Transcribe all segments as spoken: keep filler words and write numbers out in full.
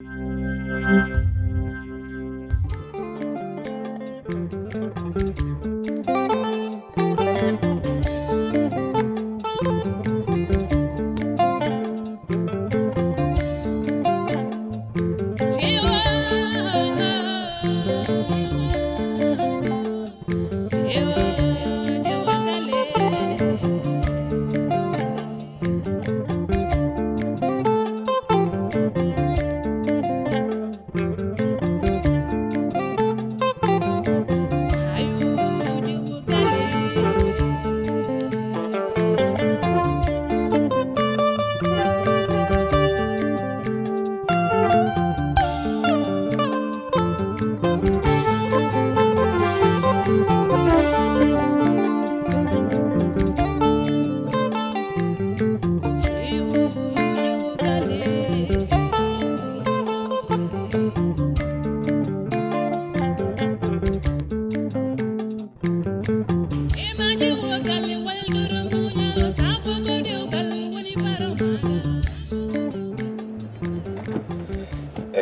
Eyyi,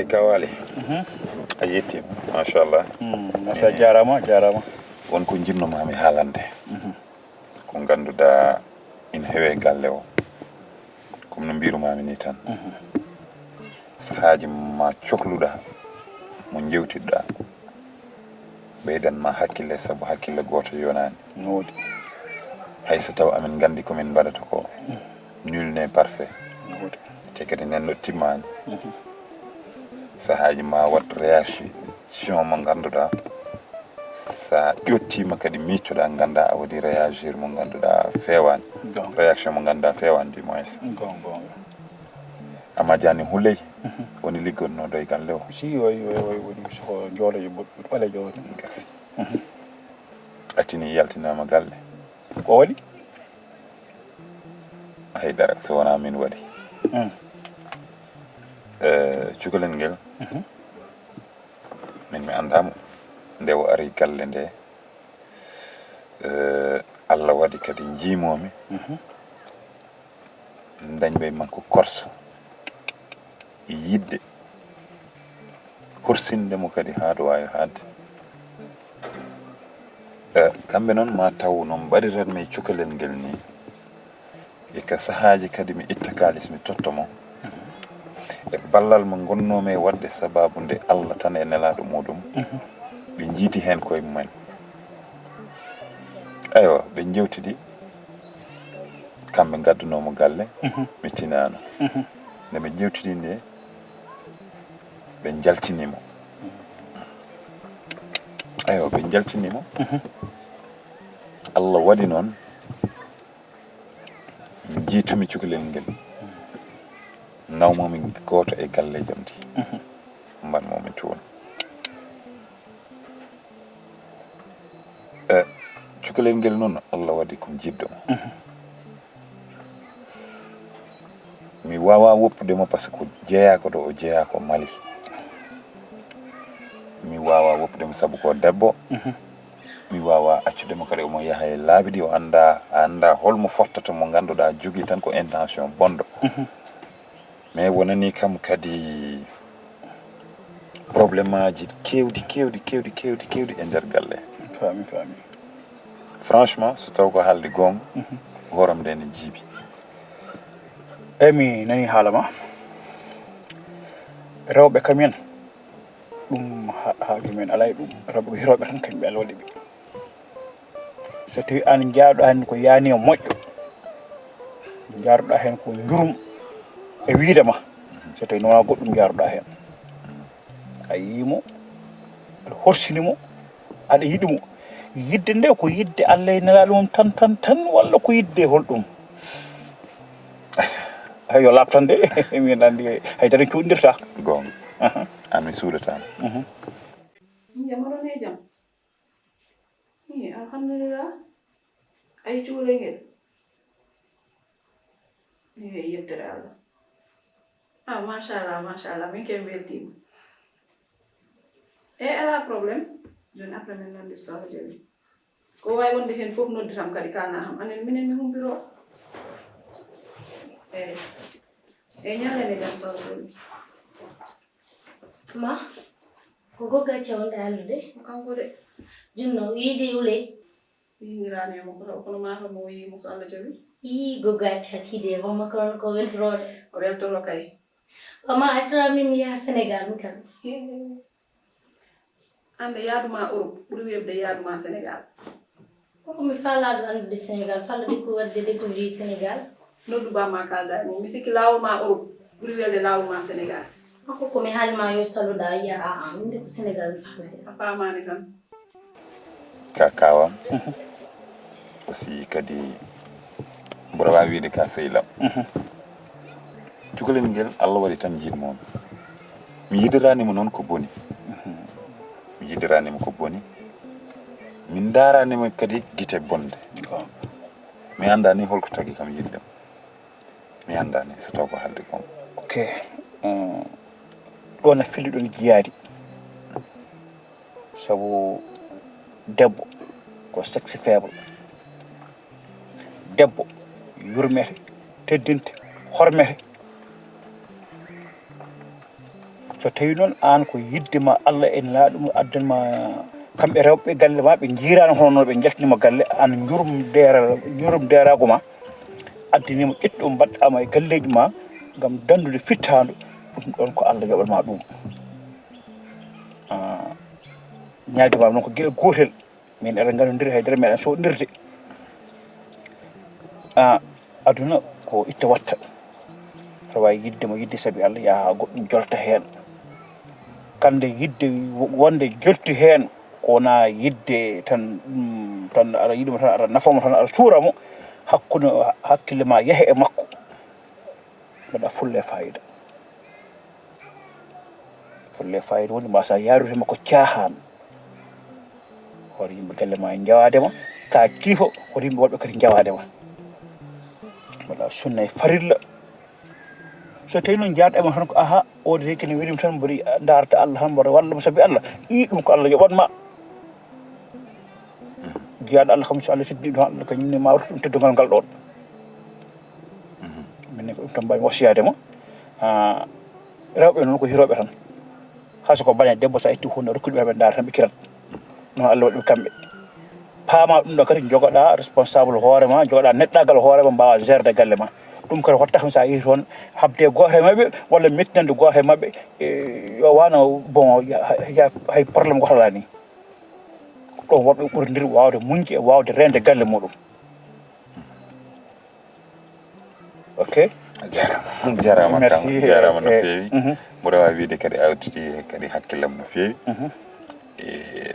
Ka Waly. A yettiima, machallah. Masa, jarama, jarama. Won ko njinnoma mi haalande, ko ngannduɗaa ina heewe galle o, comme no mbirumaami ni tan. Sahaaji ma cohluɗaa mo, njewtiɗaa, ɓeydan ma hakkille, sabu hakkille gooto yonaani. Hay so taw amin nganndi ko min mbaɗata ko, nul n'est parfait. Te kadi nenno timmaani. Sahaaji ma waɗ réaction mo ngannduɗaa, sa ƴettiima kadi miccoɗaa, nganndaa a waɗi réagir mo ngannduɗaa feewaani. Réaction mo ngannduɗaa feewaani, du moins. Amma Jani Huley, woni liggotnooɗo e galle o. Si, oy, oy, oy, woni so joolojo boɗɗo, ɓaleejo woni. Gasi. A tini yaltinaama galle. Ko waɗi? Haydara, so wonaa min waɗi. Eh, cukalel ngel, min mi anndaa mo. Nde o ari galle nde, eh, Allah waɗi kadi njiimoomi. Dañɓe makko korso, yiɗde horsinde mo kadi haa ɗo waawi haadde. Eh, kamɓe noon ma taw no mbaɗiratmi e cukalel ngel ni, e ka sahaaji kadi mi itta kaalis mi totta mo, e ballal mo ngonnoomi e waɗde sababu nde Allah tan e nelaaɗo muɗum, ɓe njiiti heen koye mumen. Eywa, ɓe njewtidi, kamɓe ngadduno mo galle, mi tinaano. Nde ɓe njewtidi nde, ɓe njaltini mo. Eywa, ɓe njaltini mo. Allah waɗi noon, njiitumi cukalel ngel. Nawmomi gooto e galleejo ndi. Mbanmomi toon. E cukalel ngel noon, Allah waɗi ko jiɗɗo mo. Mi waawaa woppude mo, par ce que jeyaa ko ɗo o jeyaa ko Mali. Mi waawaa woppude mo sabu ko debbo. Mi waawaa accude mo kadi omo yaha e laabi ɗi o anndaa, a anndaa holmo fottata mo ngannduɗaa jogii tan ko intention bonɗo. Mais wonani kam kadi problème aji keewɗi, keewɗi, keewɗi, keewɗi, keewɗi e nder galle. Faami, faami. Franchement, so taw ko haalde goonga, hooram nde ne jiibi. Eyi, mi nani haala ma. Rewɓe kam en, ɗum ha-, haaju men alaa e ɗum. Rewɓe ko hirooɓe tan, kañum ɓe Allah waɗi ɓe. So tawi aan njaaɗo heen ko yaani e moƴƴo, njaaruɗaa heen ko njurum e wiide ma, so tawi noon goɗɗum njaaruɗaa heen. A yii mo, aɗa horsini mo, aɗa yiɗi mo. Yiɗde nde ko yiɗde Allah e nelaaɗo mum tan, tan, tan, walla ko yiɗde holɗum? Hay yo laaɓtan de, min anndi hay dara cuuɗndirta. Goonga. Aha. Aan mi suuɗataa. Mhm. Ɓinngel ma ɗon e jam? Ii, alhamdulillah. Ayi cukalel ngel? Ii, yettere Allah. Ah, machallah, machallah. Min ke mi weltiima. E, alaa problème. Jooni après min nandir Sohla Jami. Ko waawi wonde heen fof nodditam kadi kaalna kam. Anen minen mi humpiroo. Eey. Eey, ñallen e jam Sohla Jami. Ma, ko gogga cewɗe allude. Ko kanko de. Junno, wiide wule. Yiniraani e makko taw kono maa kam o yii mo so Allah jaɓi. Yii gogga acca siide e makko noon ko weltorooɗo. O weltoro kay. Wama accora min mi yaha Sénégal mi kam. Hee. Annde yaadu ma Europe ɓuri weeɓde yaadu ma Sénégal. Koko mi faalaade anndude Sénégal, faalaade ko waɗde découvrir Sénégal. Noddu ba ma kaalda e mum. Mi sikki laawol ma Europe ɓuri weelde laawol ma Sénégal. Makko ko mi haali ma yo saluɗa, yiya a a min de ko Sénégal mi faalaade. A faamaani tan. Ka kaawam. Aussi kadi mboɗo waawi wiyde ka sehil am. Cukalel ngel Allah waɗi tan jiɗ moon. Mi yiɗiraani mo noon ko boni. Mi yiɗiraani mo ko boni. Mi ndaaraani mo kadi gite bonde. Mi anndaani holko tagi kam yiɗde mo. Mi anndaani so taw ko haalde gonga. Ok. Ɗo na felli ɗon jiyaadi. Sabu debbo ko sexe faible. Debbo yurmete, teddinte, hormete. So tawi noon aan ko yiɗde ma Allah e Nelaaɗo mum addan ma kamɓe rewɓe galle ma ɓe njiiraano hono noon ɓe njaltinima galle aan njurum deera njurum deeraagu ma addani mo ƴettu ɗum mbaɗɗa ma e galleeji ma ngam danndude fittaandu ɗum ɗoon ko Allah yoɓat ma ɗum. Ñaagima noon ko geɗel gootel. Min eɗen nganndondiri haydara meɗen soɗondirde. A aduna ko itta watta. Aɗa waawi yiɗde mo yiɗde sabi Allah yaha goɗɗum jolta heen. Kande yiɗde wonde jolti heen ko wona yiɗde tan tan aɗa yiɗi mo tan aɗa nafa mo tan aɗa suura mo hakkunde hakkille ma yaha e makko. Mbaɗa fulla e fayida. Fulla e fayida woni mbasa yarude makko caahaan. Hoto yimɓe galle ma njawaade ma ka kiifo hoto yimɓe woɗɓe kadi njawaade ma. Mbaɗa sunna e farilla. So tawi noon jaarɗa e ma tan ko aha o de kene welim tan mboɗi darata Allah tan mboɗo walla mo sabi Allah. I ɗum ko Allah yoɓat ma. Jiyaaɗo Allah kam so Allah teddi ɗum Allah kañum ne ma wattu ɗum teddungal ngal ɗon. Min ne ko ɗum tan mbawi wasiyade mo. Rewɓe noon ko hirooɓe tan. Hay so ko bane debbo sa itti hunde rokkude ɓe ɓe ndaara tan ɓe kirat. Noon Allah waɗi ɓe kamɓe. Paama ɗum ɗo kadi jogoɗa responsable hoore ma jogoɗa neɗɗagal hoore ma mbawa gerde galle ma. Ɗum kadi hottaka sa yehi toon habde gooto e maɓɓe walla mettinande gooto e maɓɓe. Yo wano bon hay problème goto ala ni. Ɗon worɓe ɓurdir wawde muñde e wawde rende galle muɗum. Ok. Jarama jarama merci jarama no feewi. Mboɗo wawi wiide kadi awtiti kadi hakkillam no feewi e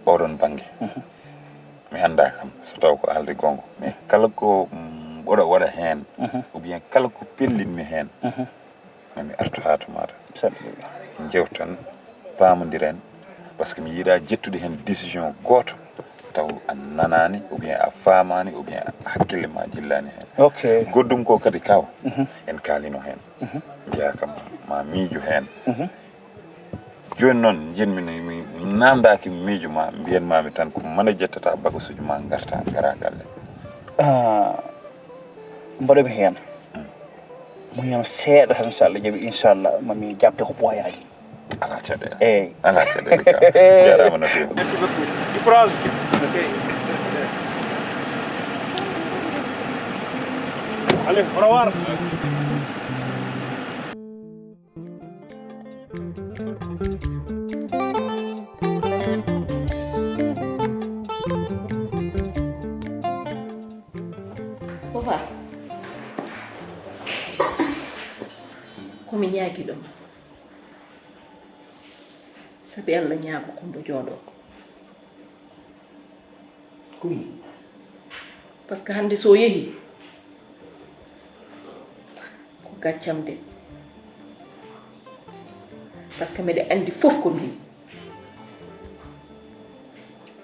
oɗon banggue. Mi anda kam so taw ko haalde gonga mais kala ko mboɗo waɗa hen ou bien kala ko pellinmi hen mami artu ha to maɗa. Jewtan pamodiren. Par ce que mi yiiɗa jettude heen décision gooto taw a nanaani ou bien a faamaani ou bien hakkille ma jillaani heen. Ok. Goɗɗum ko kadi kaw en kaalino heen. Mbiyaa kam ma miijo heen. Jooni noon njiɗmi mi namdaaki miijo ma mbiyan mami tan ko mana jettata bagasuji ma ngarta ngara galle. Mboɗomi heen. Muñam seeɗa tan so Allah jaɓi inchallah mami jaɓde ko ɓooyaani. Ala caɗeele. Eyi. Ala caɗeele ka. Jarama no feewi. Merci beaucoup. Du courage. Ok. Allez, au revoir. Papa, ko mi ñaagiɗo ma. Sabi Allah ñaago Kumba jooɗo. Kumba? Parce que hannde so yehi ko gaccam de. Parce que miɗa anndi fof ko min.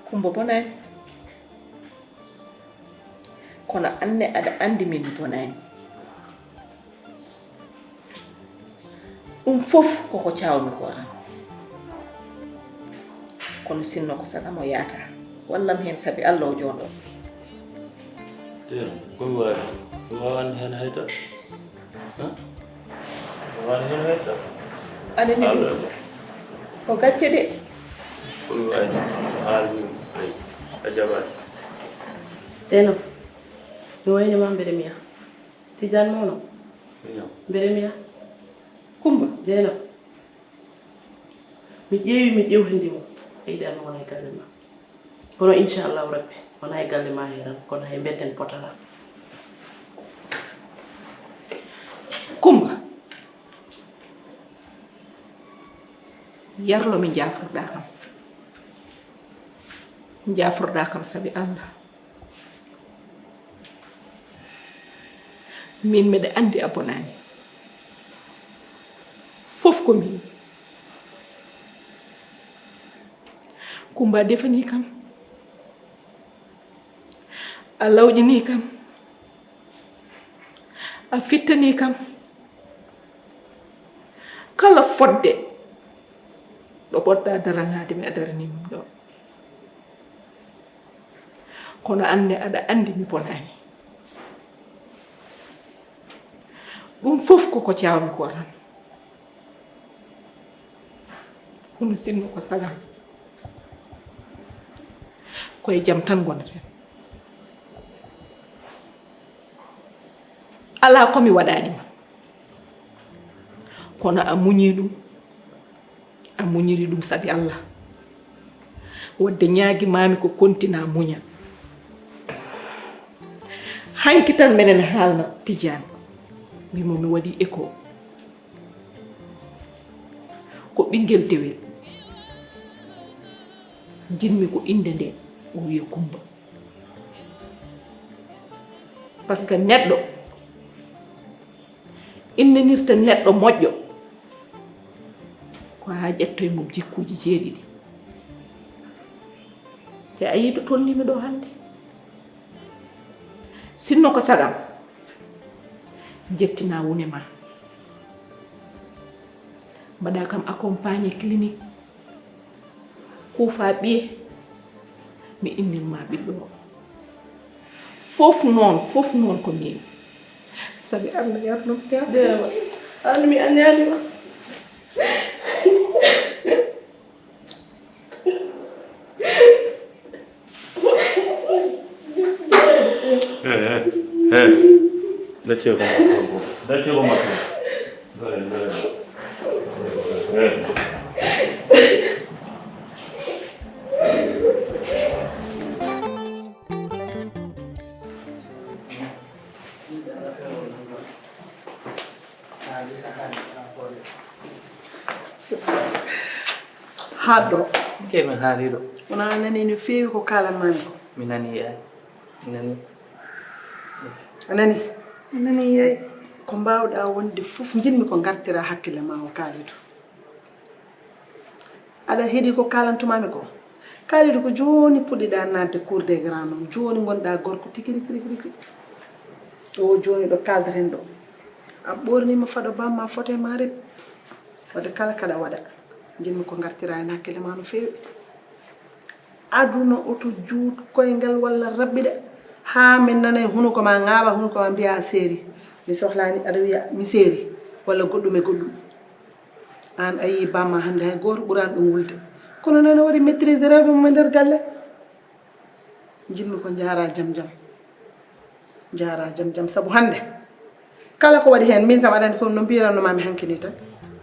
Kumba bonani. Kono anne aɗa anndi min bonani. Ɗum fof koko cawmi ko an. Kono sinno ko saɗa mo yaata wallam heen sabi Allah o jooɗo. Komi wawi mi wawani heen haydara. Mi wawani heen haydara. Aɗa neli. Ko gacce de. Ko mi waji haalni ay a jaɓaani. Teno, mi wayni ma mbeɗe miya. Tidiane mono. Mbeɗe miya. Kumba. Jeena. Mi ƴeewi, mi ƴeewi hannde mo. A yiɗi an wona e galle ma. Kono inchallahu rabbi, wona e galle ma heeran, kono hay mbedden potara. Kumba. Yarlo mi jafroɗa kam. Jafroɗa kam sabi Allah. Min mbeɗa anndi a bonaani. Fof ko min. Kumba defanii kam. A lawƴinii kam. A fittanii kam. Kala fodde ɗo poɗɗa daranaade mi a daranii mum ɗo. Kono anne aɗa anndi mi bonaani. Ɗum fof koko caawmi ko tan. Kono sinno ko sagal. Koye jam tan ngonaten. Alaa ko mi waɗaani ma. Kono a muñii ɗum. A muñiri ɗum sabi Allah. Wadde ñaagi maami ko kontina muña. Hanki tan menen haalna Tijaan. Mbimo mi waɗi écho. Ko ɓinngel dewel. Njiɗmi ko innde nde o wiya Kumba. Parce que neɗɗo innanirta neɗɗo moƴƴo ko haa ƴettoye mum jikkuuji jeeɗiɗi. Te a yii ɗo tolnimi ɗo hannde. Sinno ko sagam, njettina wune ma. Mbaɗa kam accompagné clinique. Kuufa ɓiye, mi innir ma ɓiɗɗo o. Fof noon, fof noon ko min. Sabi Allah yarnum te. Dewa, an mi añaani ma. Eh, eh, eh. Daccee ko makko. Daccee ko makko. Dole, dole. Eh. Haaɗ ɗo. Ke mi haali ɗo. Wona a nani no feewi ko kaalanmaami ko? Mi nani, yaay. Mi nani. A nani? A nani, yaay. Ko mbaawɗa wonde fof, njiɗmi ko ngartira hakkille ma o, Kalidou. Aɗa heɗi ko kaalantumaami ko? Kalidou, ko jooni puɗɗiɗa naatde cour des grands noon. Jooni ngonɗa gorko tigi rigi, rigi, rigi. O jooni ɗo kaaldaten ɗo. A ɓoorniima fado bamma, fote ma rip. Wadde kala kaɗa waɗa, njiɗmi ko ngartira heen hakkille ma no feewi. Aduna oto juut koyngal walla raɓɓiɗa. Haa min nana e hunuko ma, ŋaaɓa hunuko ma, mbiya a seeri. Mi sohlaani aɗa wiya mi seeri, walla goɗɗum e goɗɗum. Aan a yii bamma hannde hay gooto ɓuraani ɗum wulde. Kono noon o waɗi maîtrise rewɓe mum e nder galle. Njiɗmi ko njaara jam jam. Njaara jam jam. Sabu hannde kala ko waɗi heen, min kam aɗa anndi ko no mbiranno ma mi hanki ni tan.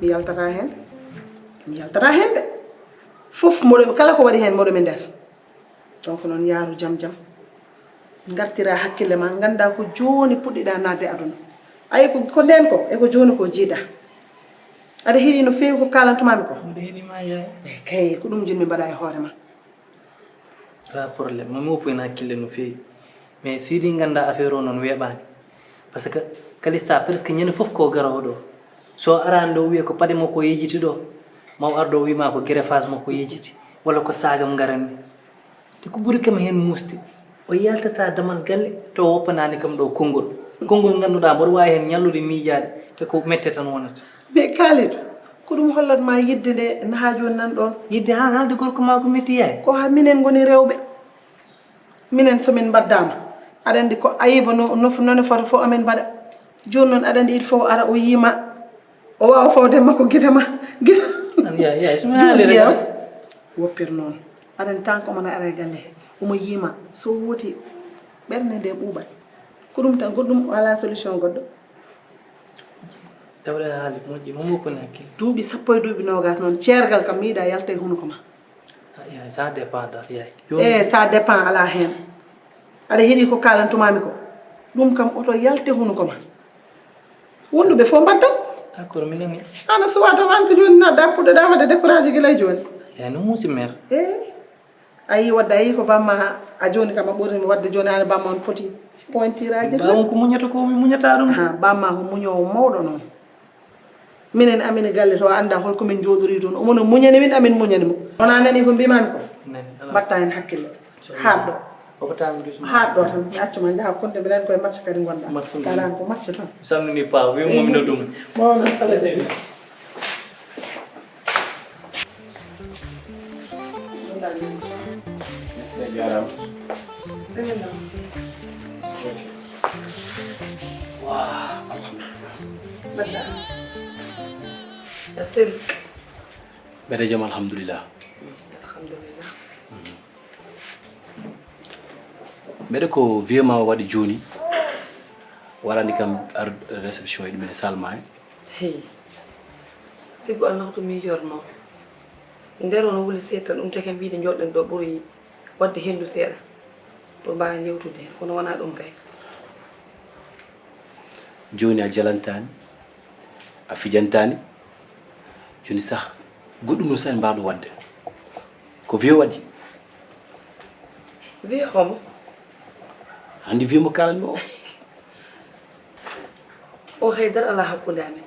Mi yaltata heen. Mi yaltata heen de. Fof moɗo, kala ko waɗi heen moɗo mi nder. Donc noon yaaru jam jam. Ngartira hakkille ma, ngannda ko jooni puɗɗiɗa naatde aduna. Ayi ko, ko ndeen ko, e ko jooni ko jiida. Aɗa heɗi no feewi ko kaalantumaami ko? Mbiɗa heɗi ma, yaay. E kay, ko ɗum njiɗmi mbaɗa e hoore ma. Alaa problème, mami woppu heen hakkille no feewi. Mais so yiɗi ngannda affaire o noon weeɓaani. Parce que Kalista presque ñande fof ko garowo ɗo. So araani ɗo wiya ko paɗe makko yejiti ɗo, ma o ar ɗo wiima ko greffage makko yejiti, walla ko saagam ngarani. Te ko ɓuri kam heen muusde, o yaltata damal galle to o woppanaani kam ɗo konngol. Konngol ngannduɗaa mboɗo waawi heen ñallude miijaade, te ko mette tan wonata. Mais Kalidou, ko ɗum hollat ma yidde nde nahaa jooni nan ɗoon? Yidde haa haalde gorko ma ko metti yaay. Ko haa minen ngoni rewɓe. Minen so min mbaddaama, aɗa anndi ko ayiba no, no, none fota fof amin mbaɗa. Jooni noon aɗa anndi il faut o ara o yiima. O waawa fawde makko gite ma. Gite. An yaay yaay sumi haalire Yaw. Woppir noon. Aɗen tan ko mona ara e galle. Omo yiima so woti ɓernde nde ɓuuɓat. Ko ɗum tan goɗɗum alaa solution goɗɗo. Tawde a haali moƴƴi momo ko nakke. Duuɓi sappo e duuɓi noogas noon ceergal kam mi yiɗa yalta e hunuko ma. Yaay ça dépend dal yaay. E ça dépend alaa heen. Aɗa heɗi ko kaalantumami ko. Ɗum kam oto yalte hunuko ma. Wonduɓe fof mbattan. D'accord mi nani. Ana suwa tan an ko jooni naɗɗa puɗɗoɗa wadde découragé gila e jooni. Yaay no muusi mère. E a yi wadde a yi ko bamma a jooni kam a ɓornimo wadde jooni ana bamma on poti pointiraji. Bawon ko muñata ko mi muñata ɗum. Ha bamma ko muñowo mawɗo noon. Minen amin e galle to annda holko min jooɗori toon omo no muñani min amin muñani mo. Wona nani ko mbimami ko. Mbatta hen hakkille. Haɗɗo. Haɗɗo tan mi accu ma jaha konde mbiɗa anndi koye match kadi ngonɗa. Kalan ko match tan. Samnini pa wi momino ɗum. Mawɗo sala seydi. Merci a jarama. Semaine Wa alhamdulillah. Mbaɗɗa. A seli. Mbeɗa jam alhamdulillah. Alhamdulillah. Mbeɗa ko vieux ma waɗi jooni warani kam ar réception e ɗumen salma en. Hey. Sibu Allah to miijorno. Nder ono wuli seeɗa ɗum te kam wiide joɗɗen ɗo ɓuri waɗde henndu seeɗa. Pour mbaawen yewtude heen kono wonaa ɗum kay. Jooni a jalantaani, a fijantaani, jooni sah goɗɗum no sah en mbaawɗo waɗde. Ko vieux waɗi. Vieux homo? Anndi vieux mo kaalanmi o. O haydara alaa hakkunde amen.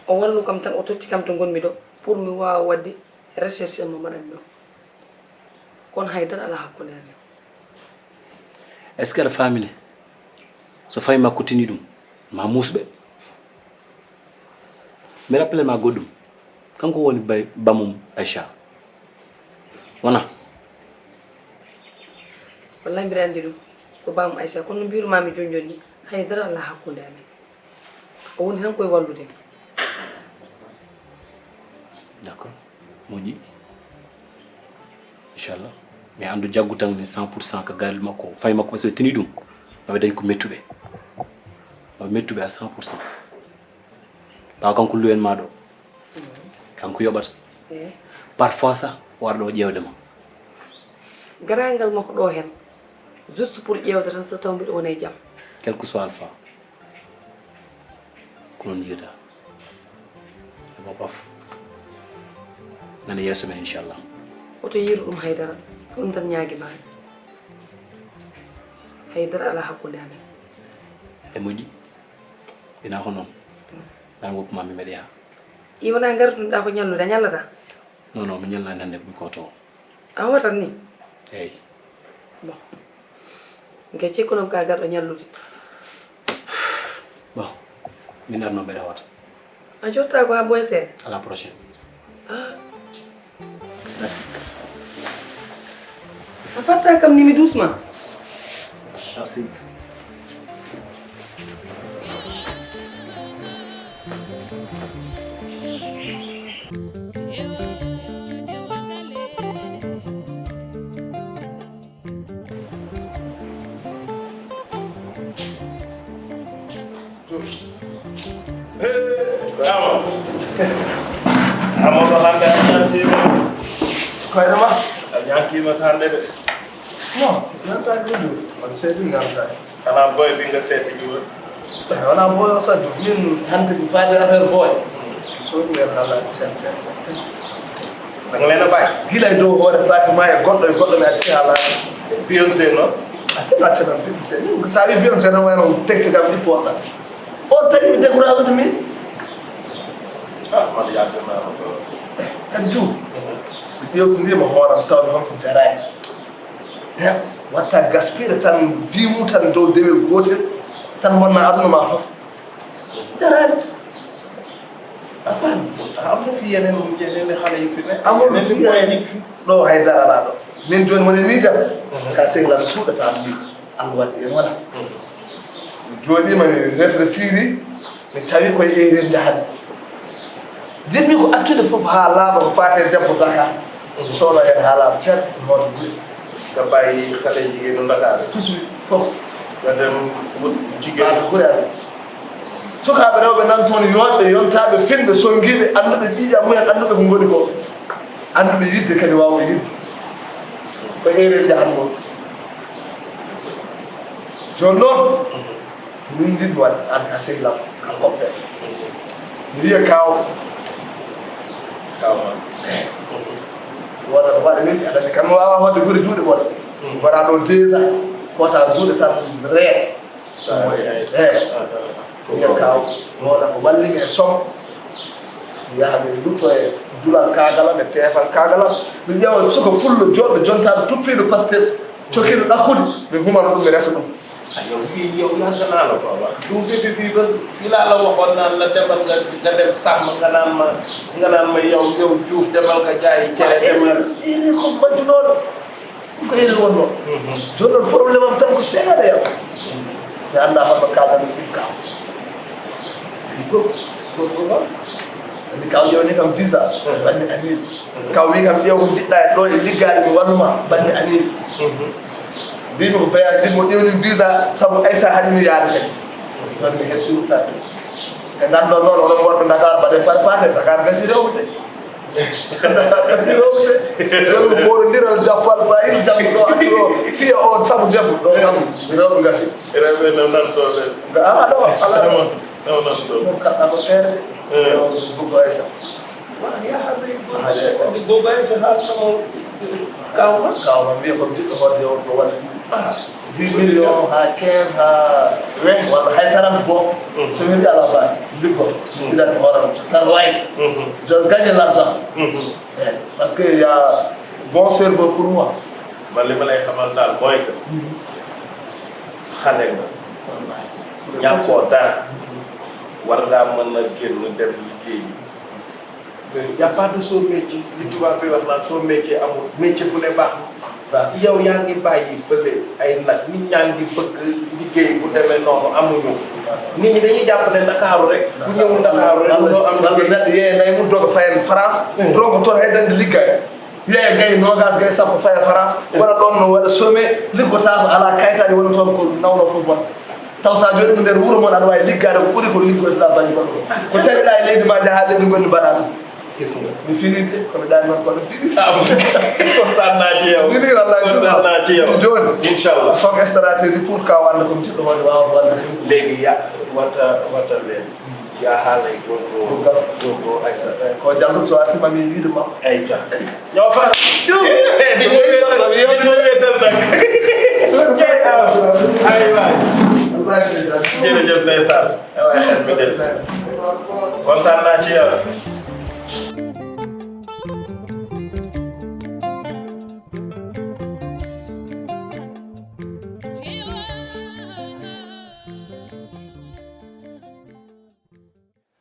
O wallu kam tan o totti kam to ngonmi ɗo pour mi waawa waɗde recherche mo mbaɗanmi o. Kono haydara alaa hakkunde amen. Est ce que aɗa faamini so fawi makko tini ɗum ma muusɓe. Mi rappelema goɗɗum kanko woni bamum Aicha. Wona? Wallahi mbiɗa anndi ɗum ko bamum Aicha kono no mbirumami joni joni ni haydara alaa hakkunde amen. O woni tan koye wallude. D' accord moƴƴi. Inchallah mi anndu jaggu tan mi cent pour cent ko gaari makko fayi makko parce que tini ɗum maɓe dañ ko mettuɓe maɓe mettuɓe à cent pour cent. Tawa kanko luwen ma ɗo kanko yoɓata. Parfois sah o wara ɗo ƴeewde ma. Garagal makko ɗo hen juste pour ƴeewde tan so taw mbiɗo wona e jam. Quel que soit alpha. Ko noon njiyata ebo paf nana yeeso men inchallah. Oto yiiru ɗum haydara ko ɗum tan ñaagi maami. Haydara ala hakkunde amen. E moƴƴi. Ina ko noon. Nan woppuma mi meɗa yaha. I wona ngarduɗa ko ñallude a ñallata. Non non mi ñallani hannde ko mi koto. A hotan ni. Eyyi. Bon. Nge cikkuno ka garɗo ñallude. Bon. Min arno mbeɗa hota. A jotta ko ha boy sen. À la prochaine. Merci. A fatta kam ni mi doucement. Merci. Amadou hannde a ñaantiima. Koyɗema? A ñaantiima ko hannde de. Non, ñaantaaki ɗum. On seedi ñaantaaki. Xanaa boy bi nga seeti ji woon. Wala boy o saddu min hande mi faade affaire boy. So ɗum en hala cen cen cen cen. Da nga leen a bàyyi. Gila e dow hoore Fatima e goɗɗo e goɗɗo mi acci hala. Beyoncé non. Ati acca nan Beyoncé. Sa wi Beyoncé non wayno tekte kam ɗi poɗɗa. On tagi mi décourage de min. Ah, man yàgg naa ma ko. Kadi Diouf. Mi yewtindima hooram tawde holko jaraani. Watta gaspire tan vie mum tan dow dewel gotel tan bonna aduna ma foof. Jaraani. A faami? Am na fi yeneen yeneen xale yu fi ne. Amul fi yeneen nit fi. Ɗo hay dara alaa ɗo. Min jooni woni miijam. Ka sehla mi suuɗata mi. Allah waɗi en wona. Jooni mani réfléchir. Mi tawi koye erreur njahatmi. Jiɗmi ko accude fof haa laaɓa ko faati e debbo Dakar. Sooda heen haa laaɓa ceer hoto buy. Ka bàyyi xale jigéenu Dakar. Tout de suite, fof. Nga dem wut jigéen. Haa ko ɓuri amen. Sukaaɓe rewɓe nan toon yooɗɓe, yontaaɓe, finɓe, sonngiiɓe, annduɓe ƴiiƴam mumen, annduɓe ko ngoni ko. Annduɓe yiɗde kadi waawɓe yiɗde. Ko erreur njahatnoo. Jooni noon, min njiɗmi waɗde an ka sehil am, ka coppet. Mi wiya kaaw. Kaaw ma. Wooda ko waɗa min, aɗa anndi kam mi waawaa hoɗde gure juuɗe wooda. Mbaɗa ɗo déjà, kota juuɗe tan ree. Eyi, ko yen kaaw, mi waɗa ko wallimi e somo. Mi yaha mi lutto e julal kaagalam e teefal kaagalam. Mi ƴeewa suka pullo jooɗɗo jontaɗo tuppiiɗo Pastef, cokiiɗo ɗakkude, mi humana ɗum, mi resa ɗum. A yow, yi yow, yàgg naa la ko wax. Du depuis bi ba fii laa la waxoon naan la demal nga, nga dem sàmm, nga naan ma, nga naan ma yow, yow Diouf, demal nga jaayi cere, demal. Iri ko majjunooɗo. Ɗum ko enen wonnoo. Jooni noon, problème am tan ko seeɗa yam. Mi anndaa hono kaaldanmi ɗum kam. Gorko, gorko noon. Anndi kam yewni kam visa, banndi Amin. Kam wi kam ƴeew ko njiɗɗa e ɗo e liggaade mi walluma, banndi Amin. Mbimi ko voyage ɗin mo ƴewni visa sabu Aïssa haɗi mi yaade kadi. Noon mi heɓ surta. E nganndo noon, onon worɓe Dakar, mbaɗen par parte, Dakar gasi rewde. Gasi rewde. Ɗum ko ɓoorondiral, jappal, bayil, janngo ɗo, accu ɗo, fiya on sabu debbo, ɗo kam, rewɓe gasi. Rewɓe no nan ɗo ɓen. Ah, ɗo, ala. Ɗo nan ɗo. Ɗum kaɗɗa ko feere. Eh. Ɗo, Bouba Aïssa. Wa, yaha ɓe, Bouba Aïssa haalna mo, kawma. Kawma, mbiya ko jiɗɗo hoɗde on ko waɗi. Ah. Dix millions haa quinze haa vingt walla hay trente bon. So mi heɓi à la base, liggoto. Mbiɗa hoore am, so tan waay. Je gagne l'argent. Eh, parce que il y a bon serveur pour moi. Balle ma lay xamal daal mooy que xale nga, ñàkkoo dara, war ngaa mën a génn dem liggéey. Il y a pas de sot métier. Li tubaab bi wax naan sot métier amul, métier bu ne baax na. Yow yaa ngi bàyyi fële ay nag, nit ñaa ngi bëgg liggéey bu demee noonu, amuñu. Nit ñi dañuy jàpp ne Ndakaaru rek, bu ñëwul Ndakaaru rek, mënoo am liggéey. Neɗɗo yeeya nayi mum doga fayen France, rongo toon hay dañde liggaay. Yeeya gay noogas, gay sappo, faya France, waɗa ɗoon no waɗa chômé, liggotaako, alaa kayitaaji, woni toon ko nawno fof bon. Taw so a jooɗiima nder wuro mon, aɗa waawi liggaade ko ɓuri ko liggoytoɗaa bannge goɗɗo ko. Ko caliɗaa e leydi ma, njahaa leydi ngonndi, mbaɗaa ɗum. Mi finii de, ko mi ɗaani noon, kono mi finii. Kontaan naa ci yow. Finii, wallaahi. Kontaan naa ci yow. Jooni. Inchallah. Foog stratégie pour ka walla ko mi jiɗɗo hoɗde waawa ko walla. Léegi ya, wata, wata leen. Yaa haalay gorko, gorko Aïssa. Ko janngo so arti ma mi wiide ma. Eyyi, ja. Ñoo fa. Di mo wetal, di mo wetal nag. Jey am. Ay waay. Wallaahi ndeysaan. Jërëjëf ndeysaan. Ay waay, xel mi des. Kontaan naa ci yow.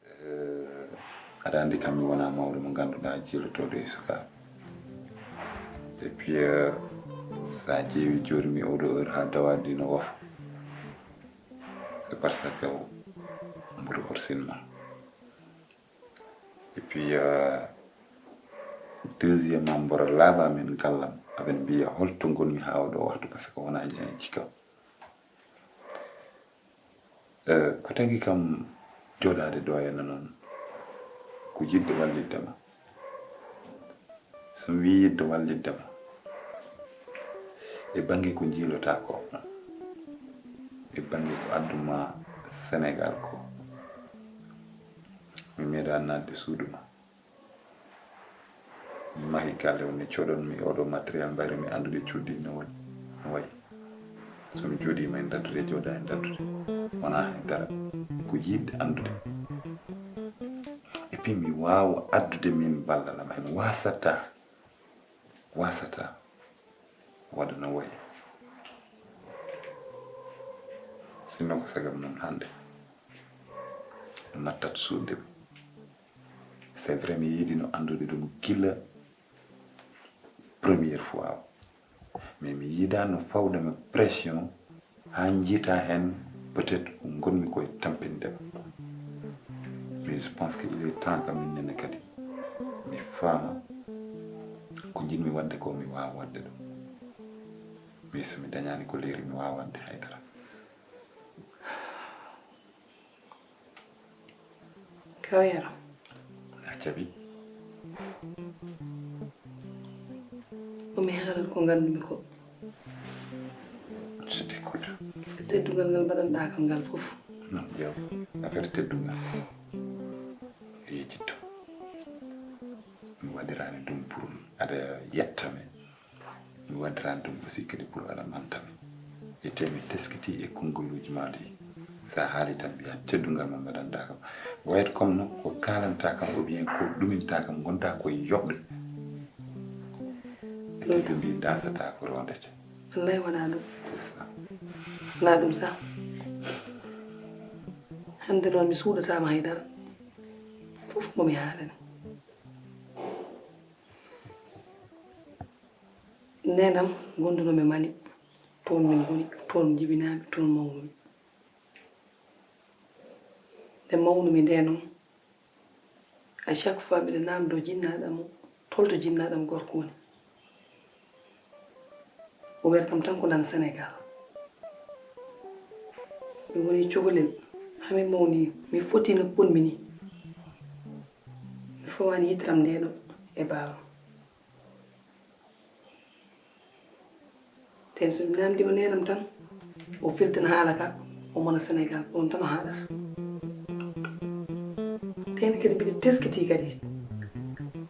Eh, aɗa anndi kam mi wonaa mawɗo mo ngannduɗaa jiilotooɗo e sukaaɓe. Et puis, eh, so a ƴeewi jooɗimi oɗo heure haa dawaɗi no wofa, c'est parce que mboɗo horsinma. Et puis, eh, deuxièmement, mboɗo laaɓa min gallam, aɓen mbiya holto ngonmi haa oɗo waxtu, parce que wonaa jeyaaji kam. Eh, ko tagi kam jooɗaade ɗo henna noon, ko yiɗde wallitde ma. So mi wii yiɗde wallitde ma, e bannge ko njiilotaa ko, e bannge ko addu ma Senegaal ko, mi meeɗaa naatde suudu ma. Mi mahi galle o, mi coɗon mi oɗo matériel, mbayri mi anndude cuuɗi no woni, no wayi. So mi jooɗiima e daddude, jooɗa e daddude, wonaa hay dara. Ko yiɗde anndude. Et puis mi waawa addude min ballal am, mi waasata, waasata waɗa no wayi. Sinno ko sagam noon hannde mi nattat suuɗde. C'est vrai, mi yiɗino anndude ɗum gila première fois o. Mais mi yiɗaano fawde ma pression haa njiita heen peut-être ko ngonmi koye tampinde ma. Je pense que il est temps que min nene kadi mi faama ko njiɗmi waɗde ko, mi waawa waɗde ɗum. Mi so mi dañaani ko leeri, mi waawa waɗde haydara. Kaw Yero. A jaɓi? Ko mi haalata ko nganndu-mi ko. Je t'écoute. Teddungal ngal mbaɗanɗaa kam ngal fof. Non, ƴeew, affaire teddungal. Yejjitto. Mi waɗiraani ɗum pour aɗa yetta mi. Mi waɗiraani ɗum aussi kadi pour aɗa manta mi. Ete mi teskitii e konngoluuji maa ɗi. So a haali tan mbiyaa teddungal mo mbaɗanɗaa kam. Wayata comme no ko kaalantaa kam ou bien ko ɗumintaa kam ngonɗaa ko e yoɓde. E kadi mbi dasataa ko rondete. Wallay wonaa ɗum. C'est ça. Wonaa ɗum sax. Hannde noon mi suuɗataama hay dara. Fof mo mi haalani. Neenam gonduno mi Mali. Toon min ngoni, toon njibinaa mi, toon mawnumi. Nde mawnumi nde noon, à chaque fois mbiɗa naamndoo jinnaaɗo am o, tolto jinnaaɗo am gorko woni. O wiyata kam tan ko nan Sénégal. Mi woni cukalel, haa mi mawni, mi foti no ponmi ni. Mi fawaani yitram nde ɗo e baaba. Teen so mi naamndiima neenam tan, o filtan haala ka, o mona Sénégal, ko ɗum tan o haalata. Teen kadi mbiɗa teskitii kadi,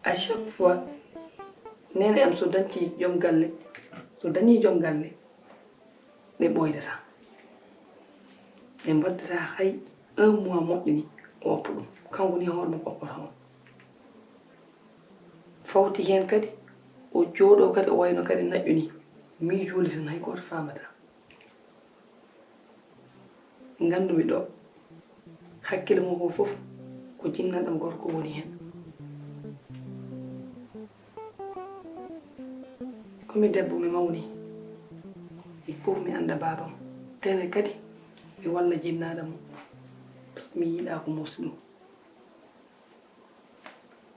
à chaque fois neene am so dañci joom galle, so dañii joom galle, ɓe ɓooydataa. Ɓe mbaddata hay un mois moƴƴo ni, o woppa ɗum. Kanko ni hoore makko oppata on. Fawti heen kadi, o jooɗoo kadi, o wayno kadi naƴƴo ni. Miijooji tan hay gooto faamataa. Nganndumi ɗo, hakkille mum ko fof ko jinnaaɗo am gorko woni heen. Ko mi debbo, mi mawni. Il faut mi annda baabam. Tene kadi mi walla jinnaaɗo mum. Parce que mi yiɗaa ko moosɗum.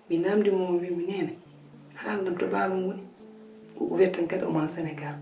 Mi naamndi mo, o wi mi, "Neene, haalnam to baabam woni." O wiyata tan kadi omo Sénégal.